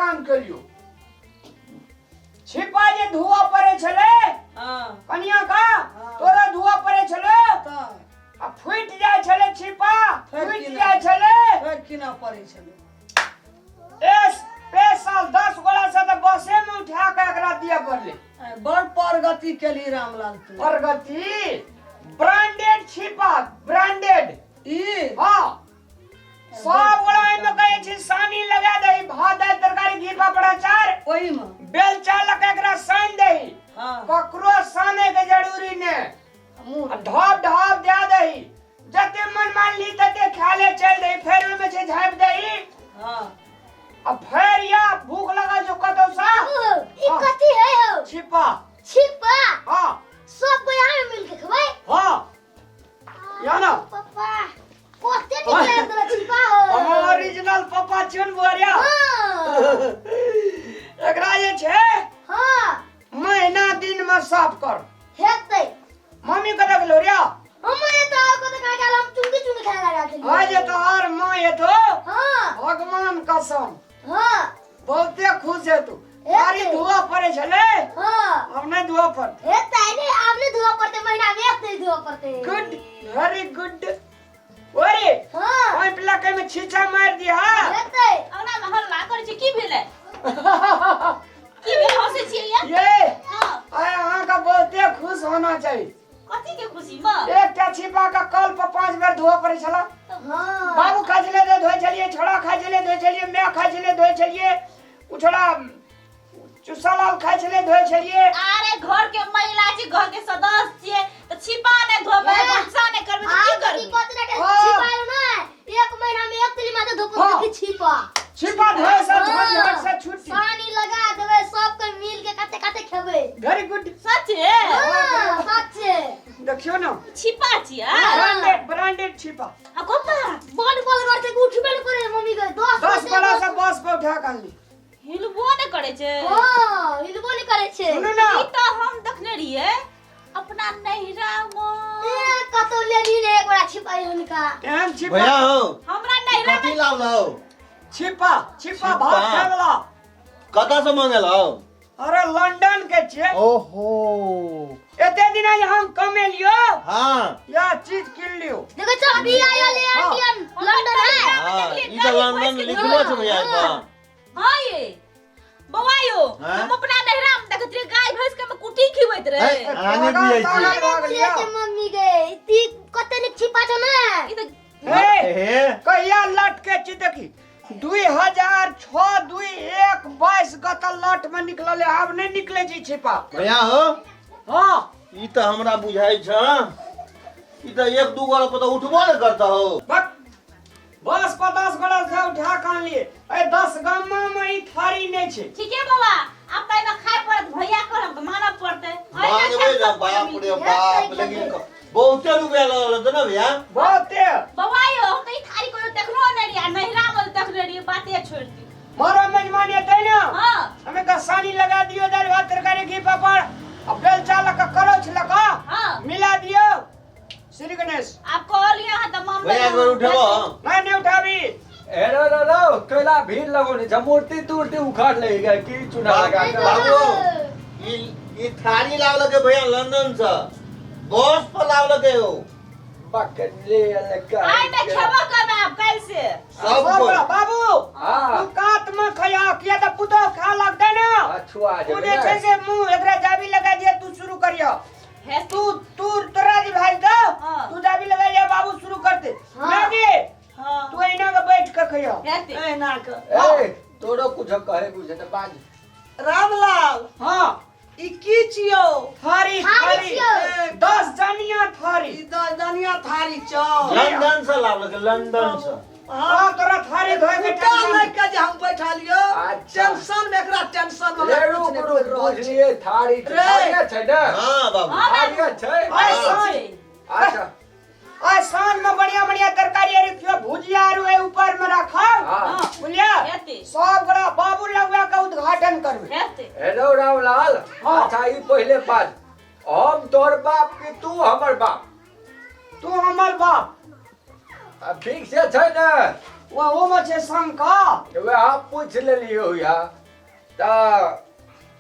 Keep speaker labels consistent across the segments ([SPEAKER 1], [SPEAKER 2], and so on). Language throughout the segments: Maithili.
[SPEAKER 1] काम केलियो। छिपा जे धुआ पड़े छलै।
[SPEAKER 2] हाँ।
[SPEAKER 1] कनिया का
[SPEAKER 2] हाँ।
[SPEAKER 1] तोरा धुआ पड़े छलै
[SPEAKER 2] तऽ
[SPEAKER 1] आ फूटि जाइ छलै छिपा,
[SPEAKER 2] फेर
[SPEAKER 1] फूटि
[SPEAKER 2] की
[SPEAKER 1] जाइ छलै।
[SPEAKER 2] फेर किना पड़ै छलै।
[SPEAKER 1] स्पेशल 10 गोला से तऽ बसे में उठा के एकरा दिया पड़लै।
[SPEAKER 2] आइ बड़ प्रगति केली रामलाल तू।
[SPEAKER 1] प्रगति ब्रांडेड छिपा, ब्रांडेड।
[SPEAKER 2] ई
[SPEAKER 1] हाँ, सब गोला एहिमे कहै छी सानी लगा दही, भात दालि तरकारी घी पापड़ अचार।
[SPEAKER 2] ओहिमे
[SPEAKER 1] बेलचा लऽ के एकरा सानि दही।
[SPEAKER 2] हाँ।
[SPEAKER 1] ककरो साने के जरूरी ने।
[SPEAKER 2] मुँह
[SPEAKER 1] आ ढब ढब दए दही, जते मन मान ली तते खाले चलि दही। फेर ओहिमे छै झाँपि दही।
[SPEAKER 2] हाँ।
[SPEAKER 1] आ फेर या भूख लगल जो कतौ सा।
[SPEAKER 3] बाबू, ई कथी है हो?
[SPEAKER 1] छिपा।
[SPEAKER 3] छिपा?
[SPEAKER 1] हाँ।
[SPEAKER 3] सब कोई यहाँ में मिल के खबै?
[SPEAKER 1] हाँ। या ना।
[SPEAKER 3] पापा, कते नीक लागत रहे छिपा हो।
[SPEAKER 1] हम ओरिजिनल पापा छियन बुआरिया।
[SPEAKER 3] हाँ।
[SPEAKER 1] एकरा जे छै
[SPEAKER 3] हाँ।
[SPEAKER 1] महीना दिन में साफ कर।
[SPEAKER 3] हेतै।
[SPEAKER 1] मम्मी कतऽ गेलो रे?
[SPEAKER 3] हम एतऽ आउ कतऽ कहाँ गेल, हम चुंगी चुंगी खाए लगा छलियै।
[SPEAKER 1] आज तोहर माँ एतो।
[SPEAKER 3] हाँ।
[SPEAKER 1] भगवान कसम।
[SPEAKER 3] हाँ।
[SPEAKER 1] बहुते खुश है तू।
[SPEAKER 3] हेतै।
[SPEAKER 1] गाड़ी धोआ पड़े छलै।
[SPEAKER 3] हाँ।
[SPEAKER 1] अब नहीं धोआ पड़ते।
[SPEAKER 3] हेतै नहीं, आब नहीं धोआ पड़ते, महीना में एक नहीं धोआ पड़ते।
[SPEAKER 1] Good, very good. ओरे।
[SPEAKER 3] हाँ।
[SPEAKER 1] पाइप लगे में छीछा मार दिया।
[SPEAKER 3] हेतै।
[SPEAKER 4] अंगना में हल्ला करै छी, की भेलै? की भेल हँसै छियै ये?
[SPEAKER 1] ये।
[SPEAKER 4] हाँ।
[SPEAKER 1] आय अहाँ का बहुते खुश होना चाहिए।
[SPEAKER 4] कथी के खुशी में?
[SPEAKER 1] एकटा छिपा का कल पर 5 बेर धोआ पड़े छला।
[SPEAKER 3] हाँ।
[SPEAKER 1] बाबू खाइ छलै तऽ धोइ छलियै, छोड़ा खाइ छलै धोइ छलियै, my खाइ छलै धोइ छलियै, उ छोड़ा चुस्सा लाल खाइ छलै धोइ छलियै।
[SPEAKER 4] अरे घर के महिला छी, घर के सदस्य छियै, तऽ छिपा नहि धोबै,
[SPEAKER 3] ए,
[SPEAKER 4] भनसा नहि करबै तऽ की
[SPEAKER 3] आब की
[SPEAKER 4] करबै?
[SPEAKER 3] कहते ना के
[SPEAKER 1] हाँ।
[SPEAKER 3] छिपा लो ना, एक महीना में एक तिली मात्र धोपो
[SPEAKER 1] हाँ।
[SPEAKER 3] की छिपा।
[SPEAKER 1] छिपा धोए से
[SPEAKER 3] हाँ।
[SPEAKER 1] झंझट से छुट्टी।
[SPEAKER 3] पानी लगा देबै, सब कोई मिल के कते कते खेबै।
[SPEAKER 1] वेरी गुड।
[SPEAKER 4] सच है?
[SPEAKER 3] हाँ, सच है।
[SPEAKER 1] देखियो ना।
[SPEAKER 4] छिपा छियै?
[SPEAKER 1] ब्रांडेड, ब्रांडेड छिपा।
[SPEAKER 4] आ गोपा।
[SPEAKER 3] बड़ बड़ करते कि उठबे न करे मम्मी के। 10
[SPEAKER 1] 10
[SPEAKER 3] बजे
[SPEAKER 1] बड़ा से बस पर उठा के आनली।
[SPEAKER 4] हिलबो नहि करै छै।
[SPEAKER 3] हाँ, हिलबो नहि करै छै।
[SPEAKER 1] सुनू ना।
[SPEAKER 4] ई तऽ हम देखने रहियै अपना नैहरा मे।
[SPEAKER 3] ए, कतौ लेली ने एक बड़ा छिपाई हुनका।
[SPEAKER 1] तेहन छिपा।
[SPEAKER 5] भैया हो।
[SPEAKER 4] हमरा नैहरा
[SPEAKER 5] कथी
[SPEAKER 4] मे
[SPEAKER 5] लावलौ?
[SPEAKER 1] छिपा, छिपा
[SPEAKER 5] छिपा।
[SPEAKER 1] भात खाय वाला।
[SPEAKER 5] कतऽ से मंगेलौ?
[SPEAKER 1] अरे लंदन के छियै।
[SPEAKER 5] ओहो।
[SPEAKER 1] एते दिन आज हम कमेलियो।
[SPEAKER 5] हाँ।
[SPEAKER 1] या चीज किन लियो।
[SPEAKER 3] देखो चल अभी आयो ले
[SPEAKER 1] हाँ।
[SPEAKER 3] इंडियन लंदन है।
[SPEAKER 5] हाँ, ई तऽ लंदन लिखलो छै भैया एहि पर।
[SPEAKER 4] हाँ ये। बौआ यो,
[SPEAKER 5] हाँ?
[SPEAKER 4] हम अपना नैहरा में देखैत रहियै गाय भैंस के हम कुटी खिबैत रहे।
[SPEAKER 5] है, अहाँ नहि बुझै छियै।
[SPEAKER 1] पागल भऽ गेलियै।
[SPEAKER 3] बुझै छै मम्मी के, ई कते नीक छिपा छौ ने।
[SPEAKER 4] ई तऽ
[SPEAKER 1] हे,
[SPEAKER 5] हे।
[SPEAKER 1] कहिया लट के छी देखी। 2006 2 1 22 गत लट में निकलल है, आब नहीं निकले छी छिपा।
[SPEAKER 5] भैया हो।
[SPEAKER 1] हाँ।
[SPEAKER 5] ई तऽ हमरा बुझाइ छ, ई तऽ एक दू गोरा पर तऽ उठबो नहि करता हो।
[SPEAKER 1] बक। बस पर 10 गोरा से उठा के आनलिए। ए 10 गामा में ई थारी नहीं छै।
[SPEAKER 4] ठीक है बौआ, आब तऽ एहिमे खाय पड़त, भैया करब तऽ मानऽ पड़तै। एहिना
[SPEAKER 5] मानबै
[SPEAKER 4] खायब
[SPEAKER 5] ना,
[SPEAKER 4] सब
[SPEAKER 5] बाप
[SPEAKER 4] मिलके।
[SPEAKER 5] रे बाप, लेकिन बहुते रुपया लगल होतै ना भैया?
[SPEAKER 1] बहुते।
[SPEAKER 4] बौआ यौ, हम तऽ ई थारी कहियो देखलो नहि रहियै, आ नैहरा मे देखने रहियै, बाते छोड़ि दियौ।
[SPEAKER 1] मारो मेजबानी एतै ना।
[SPEAKER 4] हाँ।
[SPEAKER 1] हमें का सानी लगा दियो, दाल भात तरकारी घी पापड़, आ बेलचा लऽ कऽ करौछ लऽ कऽ
[SPEAKER 4] हाँ।
[SPEAKER 1] मिला दियो। श्री गणेश।
[SPEAKER 4] आप कहलियै अहाँ तऽ मामला
[SPEAKER 5] भैया एक बेर उठेबो?
[SPEAKER 1] नहीं, नहीं उठाबी।
[SPEAKER 6] ए रो रो रो, कैला भीड़ लगौने छै, मूर्ति तूर्ति उखाड़ ले गए की चूना लगा के।
[SPEAKER 5] बाबू, ई थारी लावलके भैया लंदन से, बस पर लावलके हो।
[SPEAKER 6] बकले लगा।
[SPEAKER 4] आइ में खेबो करबै आब काल्हि से।
[SPEAKER 5] सब कोई।
[SPEAKER 1] बाबू,
[SPEAKER 6] हाँ।
[SPEAKER 1] तू कात में खया, किया तऽ पुतोह खा लगतै ना।
[SPEAKER 6] हाँ, छुआ
[SPEAKER 1] तू
[SPEAKER 6] जेबै
[SPEAKER 1] जे छै
[SPEAKER 6] ने।
[SPEAKER 1] से मुंह एकरा जाबी लगा दिया, तू शुरू करियो।
[SPEAKER 4] हे।
[SPEAKER 1] तू तोरा जे भाई दो,
[SPEAKER 4] हाँ।
[SPEAKER 1] तू जाबी लगा लिया, बाबू शुरू कर दे।
[SPEAKER 3] हाँ।
[SPEAKER 1] मैगी,
[SPEAKER 2] हाँ।
[SPEAKER 1] तू एना के बैठ के खइयो।
[SPEAKER 4] हेतै।
[SPEAKER 2] एना के।
[SPEAKER 6] ए, तोरो कुछ कहे कुछ त बाज।
[SPEAKER 2] रामलाल।
[SPEAKER 1] हाँ।
[SPEAKER 2] ई की छियौ?
[SPEAKER 1] थारी,
[SPEAKER 3] थारी
[SPEAKER 1] थारी।
[SPEAKER 3] छियौ।
[SPEAKER 1] 10 जनिया थारी।
[SPEAKER 2] ई 10 जनिया थारी छौ।
[SPEAKER 5] लंदन से लावलके, लंदन से।
[SPEAKER 1] हाँ, तोरा थारी धोए के
[SPEAKER 2] उठा
[SPEAKER 1] टेंशन।
[SPEAKER 2] लए के जे हम बैठलियौ,
[SPEAKER 6] अच्छा।
[SPEAKER 2] टेंशन में एकरा टेंशन में हमरा
[SPEAKER 6] ले
[SPEAKER 2] कुछ
[SPEAKER 6] रुक,
[SPEAKER 2] नहि
[SPEAKER 6] रुक,
[SPEAKER 2] पड़ि रहल छै।
[SPEAKER 6] बुझलियै, थारी छै।
[SPEAKER 2] रे।
[SPEAKER 6] थारिये छै ने?
[SPEAKER 5] हाँ, बाबू।
[SPEAKER 4] हाँ, बाबू।
[SPEAKER 6] थारिये छै।
[SPEAKER 1] आइ साँझ।
[SPEAKER 6] अच्छा।
[SPEAKER 1] आइ साँझ में बढ़िया बढ़िया तरकारी आर रखियो, भुजिया आर ओहि ऊपर में राखब।
[SPEAKER 6] हाँ।
[SPEAKER 1] बुझलियै?
[SPEAKER 4] हेतै।
[SPEAKER 1] सब गोरा बाबू लगवा के उद्घाटन करबै।
[SPEAKER 4] हेतै।
[SPEAKER 6] हेलो रामलाल।
[SPEAKER 1] हाँ।
[SPEAKER 6] अच्छा, ई पहिले बात, हम तोहर बाप कि तू हमर बाप?
[SPEAKER 1] तू हमर बाप।
[SPEAKER 6] आ ठीक से छै ने?
[SPEAKER 1] ओहो में छै शंका।
[SPEAKER 6] वएह पूछ लेलियौ या। तऽ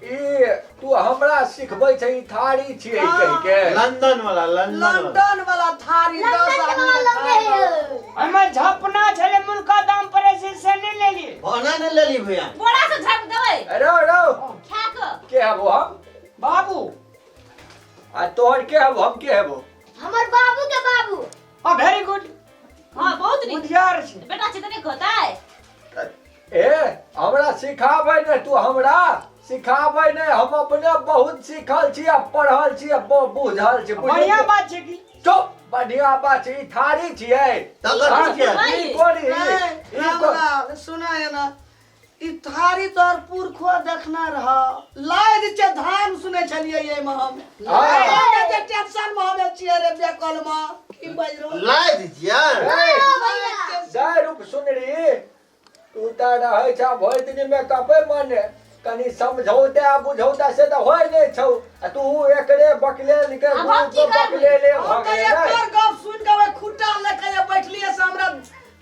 [SPEAKER 6] ई तू हमरा सिखबै छै ई थारी छियै कहि के।
[SPEAKER 5] लंदन वाला, लंदन वाला।
[SPEAKER 2] लंदन वाला थारी 10
[SPEAKER 3] लंदन के
[SPEAKER 2] आदमी
[SPEAKER 3] वाला लंबे
[SPEAKER 2] खाय।
[SPEAKER 3] है।
[SPEAKER 1] एहिमे झपना छलै, मुल्का दाम पड़ै छै से नहि लेलियै।
[SPEAKER 5] ओना नहि लेली भैया।
[SPEAKER 4] बोरा से झाँप देबै।
[SPEAKER 6] रौ रौ।
[SPEAKER 4] खा कऽ।
[SPEAKER 6] के हबो हम?
[SPEAKER 1] बाबू।
[SPEAKER 6] आ तोहर के हबो, हम के हबो?
[SPEAKER 3] हमर बाबू के बाबू।
[SPEAKER 1] हाँ, वेरी गुड।
[SPEAKER 4] हाँ, बहुत नीक।
[SPEAKER 1] बुधियार छै।
[SPEAKER 4] बेटा छै तऽ नहि कहतै।
[SPEAKER 6] ए हमरा सिखाबै ने तू, हमरा सिखाबै ने, हम अपने बहुत सीखल छी आ पढ़ल छी आ बुझल छी।
[SPEAKER 1] बढ़िया बात छै की?
[SPEAKER 6] चुप, बढ़िया बात छै। ई थारी छियै।
[SPEAKER 5] तकर
[SPEAKER 6] हाँ,
[SPEAKER 5] छियै।
[SPEAKER 6] ई कोन ई?
[SPEAKER 2] ए,
[SPEAKER 6] ई कोन?
[SPEAKER 2] रामलाल, सुना है ना, ई थारी तोहर पुरखो देखना रह लाद छै धान सुनै छलियै एहिमे हम।
[SPEAKER 6] हाँ।
[SPEAKER 2] लाद छै, टेंशन मे हम छियै रे बेकल मे। की बाजि रहल?
[SPEAKER 5] लाद छियै।
[SPEAKER 6] ए,
[SPEAKER 3] भैया।
[SPEAKER 6] जय रूप सुनरी, तू तऽ रहै छ भरि दिन मेकअपे मने, कनि समझौते आ बुझौते से तऽ होइ नहि छौ, आ तू एकरे बकलेल के
[SPEAKER 4] आब हम की करबै?
[SPEAKER 6] बकलेले
[SPEAKER 2] हम
[SPEAKER 6] भऽ
[SPEAKER 2] तऽ
[SPEAKER 6] गेलै ने।
[SPEAKER 2] एकर गप सुनि कऽ ओहि खुट्टा लऽ कऽ जे बैठलियै से हमरा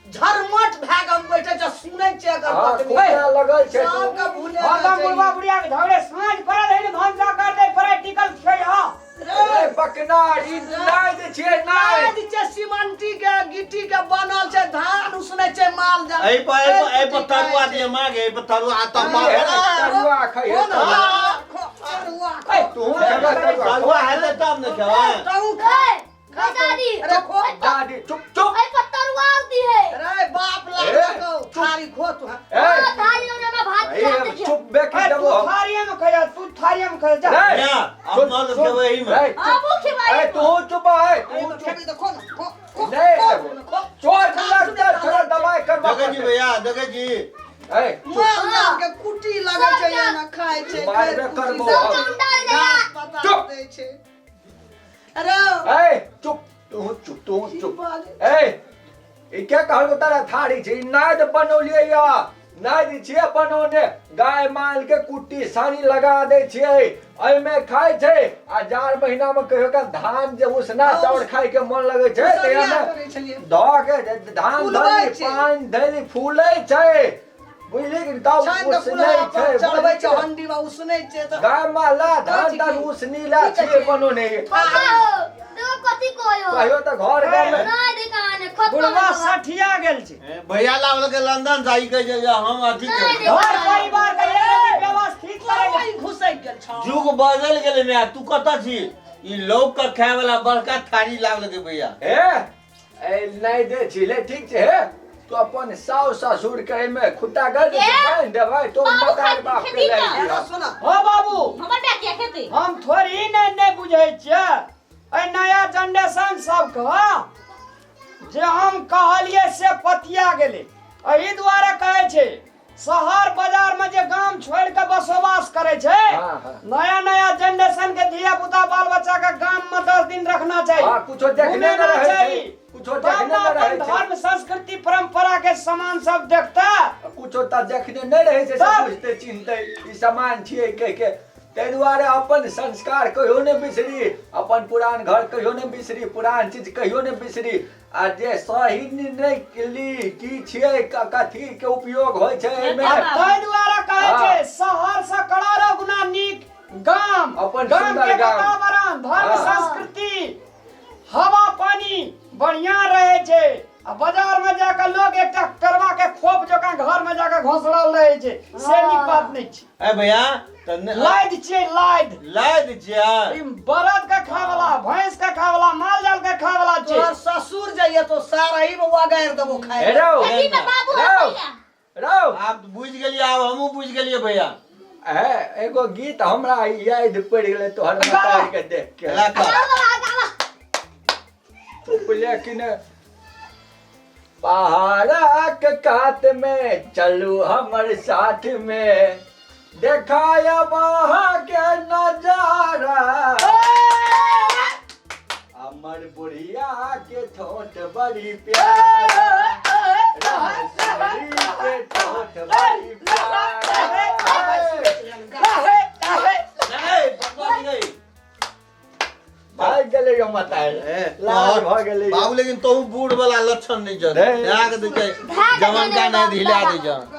[SPEAKER 2] झरमट भए कऽ हम बैठे छियै, सुनै छियै एकर
[SPEAKER 6] हाँ,
[SPEAKER 2] बकनी।
[SPEAKER 6] खुट्टा लगल छै तू।
[SPEAKER 2] सबके भूले
[SPEAKER 1] खत्म बुढ़वा बुढ़िया के झगड़े साँझ पड़ल है ने, भनसा कर दे प्रैक्टिकल छै। हाँ
[SPEAKER 6] रे बकना, ई नाइज छियै, नाइज।
[SPEAKER 2] नाइज छै, सीमेंटी के गिट्टी के बनल छै, धान उसनै छै माल जाल।
[SPEAKER 5] एहि पर एहि पर एहि पर तरुआ दिअ माँ गे, एहि पर तरुआ आ तब
[SPEAKER 6] ए, तरुआ खइहे,
[SPEAKER 2] खो ना,
[SPEAKER 6] तरुआ।
[SPEAKER 2] खो, तरुआ खो।
[SPEAKER 6] तू खेबे तरुआ।
[SPEAKER 5] तरुआ हेतै तब ने खेबै।
[SPEAKER 2] तहु खा।
[SPEAKER 3] ए, ए दादी।
[SPEAKER 2] अरे खो।
[SPEAKER 6] दादी चुप चुप।
[SPEAKER 3] ए पत्थर आती है।
[SPEAKER 2] अरे बाप लाग
[SPEAKER 6] ए,
[SPEAKER 2] लगौ, थारी खो तू।
[SPEAKER 6] ए,
[SPEAKER 3] हाँ, थारी में मैं भात
[SPEAKER 6] ए,
[SPEAKER 3] खा देखियो।
[SPEAKER 6] चुप बे की
[SPEAKER 1] ए,
[SPEAKER 6] देबो
[SPEAKER 1] तू
[SPEAKER 6] हम।
[SPEAKER 1] थारिये में खा जा, तू थारिये में खा जा।
[SPEAKER 6] रे,
[SPEAKER 5] भैया,
[SPEAKER 6] सुन,
[SPEAKER 5] अपना तऽ
[SPEAKER 6] सुन,
[SPEAKER 5] खेबै एहिमे।
[SPEAKER 6] रे, चुप।
[SPEAKER 4] हमहूँ खेबै।
[SPEAKER 6] ए, तू चुप है, तू चुप।
[SPEAKER 2] खेबी तऽ खो ना, खो, खो,
[SPEAKER 6] नहीं,
[SPEAKER 2] खो, खो।
[SPEAKER 6] चोट लगतै, थोड़ा दवाई करबा
[SPEAKER 5] देखै छी
[SPEAKER 6] पड़तै।
[SPEAKER 5] भैया, देखै छी।
[SPEAKER 6] ए, चुप।
[SPEAKER 2] माल जाल के कुटी लगै छै, एना खाइ छै,
[SPEAKER 6] मारबे
[SPEAKER 2] खाइ
[SPEAKER 6] करबो
[SPEAKER 2] कुटी
[SPEAKER 6] हम।
[SPEAKER 2] सब
[SPEAKER 3] सब डाल
[SPEAKER 2] घास पत्ता
[SPEAKER 6] चुप।
[SPEAKER 2] दै छै। अरे
[SPEAKER 6] ए, चुप, तू चुप, तू
[SPEAKER 2] की
[SPEAKER 6] चुप।
[SPEAKER 2] बाजै?
[SPEAKER 6] ए, ई के कहलको तारा थारी छै? ई नाद बनौलियै या नाद छियै बनौने, गाय माल के कुट्टी सानी लगा दै छियै, एहिमे खाइ छै। आ जाड़ महीना मे कहियो का धान जे उसना चाउर खाय के मन लगै छै तऽ
[SPEAKER 2] उसनिया
[SPEAKER 6] एहिमे
[SPEAKER 2] करै छलियै।
[SPEAKER 6] धऽ के धान
[SPEAKER 2] फुलबै
[SPEAKER 6] धैली,
[SPEAKER 2] छै।
[SPEAKER 6] पानि धैली, फूलै छै, बुझली कि तब
[SPEAKER 2] छानि कऽ
[SPEAKER 6] उसनै
[SPEAKER 2] कुल्हड़ा पर
[SPEAKER 6] छै,
[SPEAKER 2] चढ़बै छै,
[SPEAKER 6] बुझली?
[SPEAKER 2] हंडी मे उसनै छै तऽ
[SPEAKER 6] गाय माला धान
[SPEAKER 2] छै
[SPEAKER 6] तान
[SPEAKER 2] की?
[SPEAKER 6] उसनी ला
[SPEAKER 2] की कहै
[SPEAKER 6] छियै
[SPEAKER 2] छै?
[SPEAKER 6] बनौने।
[SPEAKER 3] पापा हो, देखो कथी कहो।
[SPEAKER 6] कहियो तऽ घर गाँवमे
[SPEAKER 3] नहीं दुकान खत्म।
[SPEAKER 1] बुढ़वा सठिया गेल छै।
[SPEAKER 5] ए, भैया लाबलकै लंदन से, ई कहै छै जे हम अथी
[SPEAKER 3] नहीं,
[SPEAKER 5] करबै।
[SPEAKER 1] घर परिवार के एक व्यवस्थित करे।
[SPEAKER 2] कोई घुसैक गेल छौ।
[SPEAKER 5] युग बदलि गेलै माय, तू कतऽ छी? ई लोक के खाय वाला बड़का थारी लाबलकै भैया।
[SPEAKER 6] हे, ए नहि दे छी ले, ठीक छै। हे, तू अपन साउ ससुर के एहिमे खुट्टा कर दे,
[SPEAKER 4] ए,
[SPEAKER 6] बान्हि देबै तो
[SPEAKER 4] बाबू
[SPEAKER 6] मकान
[SPEAKER 4] खातिर
[SPEAKER 6] बाप के
[SPEAKER 4] खेती
[SPEAKER 6] लए
[SPEAKER 4] का।
[SPEAKER 6] लिहऽ।
[SPEAKER 2] एना सुन।
[SPEAKER 1] हो बाबू,
[SPEAKER 4] हमर बेटा किया खेतै?
[SPEAKER 1] हम थोड़ी नहि नहि बुझै छियै एहि नया जनरेशन सबके, जे हम कहलियै से पतिया गेलै। एहि दुआरे कहै छै शहर बाजार में जे गाम छोड़ के बसोबास करे छै,
[SPEAKER 6] हाँ, हाँ।
[SPEAKER 1] नया नया जनरेशन के धिया पुता बाल बच्चा के गाम में 10 दिन रखना चाहिए।
[SPEAKER 6] हाँ, कुछो देखने न
[SPEAKER 1] घुमेना
[SPEAKER 6] रहै छै,
[SPEAKER 1] चाही।
[SPEAKER 6] कुछो
[SPEAKER 1] तब
[SPEAKER 6] देखने
[SPEAKER 1] ने
[SPEAKER 6] न रहै
[SPEAKER 1] अपन
[SPEAKER 6] छै।
[SPEAKER 1] धर्म संस्कृति परंपरा के सामान सब देखता।
[SPEAKER 6] कुछो तऽ देखने नहि रहै छै, सब
[SPEAKER 1] तब?
[SPEAKER 6] बुझते चिन्हते ई सामान छियै कहि के। ताहि दुआरे अपन संस्कार कहियो नहि बिसरी, अपन पुरान घर कहियो नहि बिसरी, पुरान चीज कहियो नहि बिसरी। आ जे सही निर्णय ली की छियै, कथी के उपयोग होइ छै एहिमे।
[SPEAKER 1] ताहि दुआरे कहै छै
[SPEAKER 6] हाँ।
[SPEAKER 1] शहर से करोड़ो गुना नीक गाम,
[SPEAKER 6] अपन
[SPEAKER 1] गाम
[SPEAKER 6] सुंदर
[SPEAKER 1] के
[SPEAKER 6] गाम।
[SPEAKER 1] वातावरण, धर्म,
[SPEAKER 6] हाँ।
[SPEAKER 1] संस्कृति, हवा पानी बढ़िया रहे छै। आ बाजार में जाके लोग एकटा करवा के खोप जकाँ घर में जाके घोसड़ल रहे छै, से नीक बात नहि छै।
[SPEAKER 5] ए भैया, तऽ
[SPEAKER 1] लादि छियै, लादि।
[SPEAKER 5] लादि छियै।
[SPEAKER 1] ई बरद के खाय वाला, भैंस के खाय वाला, माल जाल के खाय वाला छै।
[SPEAKER 2] तोहर ससुर जाइए तो सारा ही में वगैर देबो खाए।
[SPEAKER 6] हे रौ,
[SPEAKER 4] खेती में बाबू
[SPEAKER 6] रौ,
[SPEAKER 4] हसैया।
[SPEAKER 6] रौ।
[SPEAKER 5] आब तऽ बुझि गेलियै, आब हमहूँ बुझि गेलियै भैया।
[SPEAKER 6] हे, एगो गीत हमरा याद पड़ि गेलै तोहर मतार के देख के।
[SPEAKER 5] ला कर।
[SPEAKER 3] गावा गावा।
[SPEAKER 6] चुप, लेकिन पहाड़क कात में चलू हमर साथ में, देखाया वहाँ के नजारा, हमर बुढ़िया के ठोठ बड़ी प्यारा, रामेश्वरी के ठोठ बड़ी प्यारा।
[SPEAKER 5] नहीं, बकवास नहीं।
[SPEAKER 6] भागि गेलै यौ मतार,
[SPEAKER 5] ए,
[SPEAKER 6] लाल भऽ गेलै।
[SPEAKER 5] बाबू, लेकिन तोहू बूढ़ वाला लक्षण नहीं छ।
[SPEAKER 6] नहीं।
[SPEAKER 5] ध्यान दै छै,
[SPEAKER 3] भए गेलै
[SPEAKER 5] जवानका
[SPEAKER 3] बाबू,
[SPEAKER 5] नहि हिला दै
[SPEAKER 3] बाबा।
[SPEAKER 5] छ।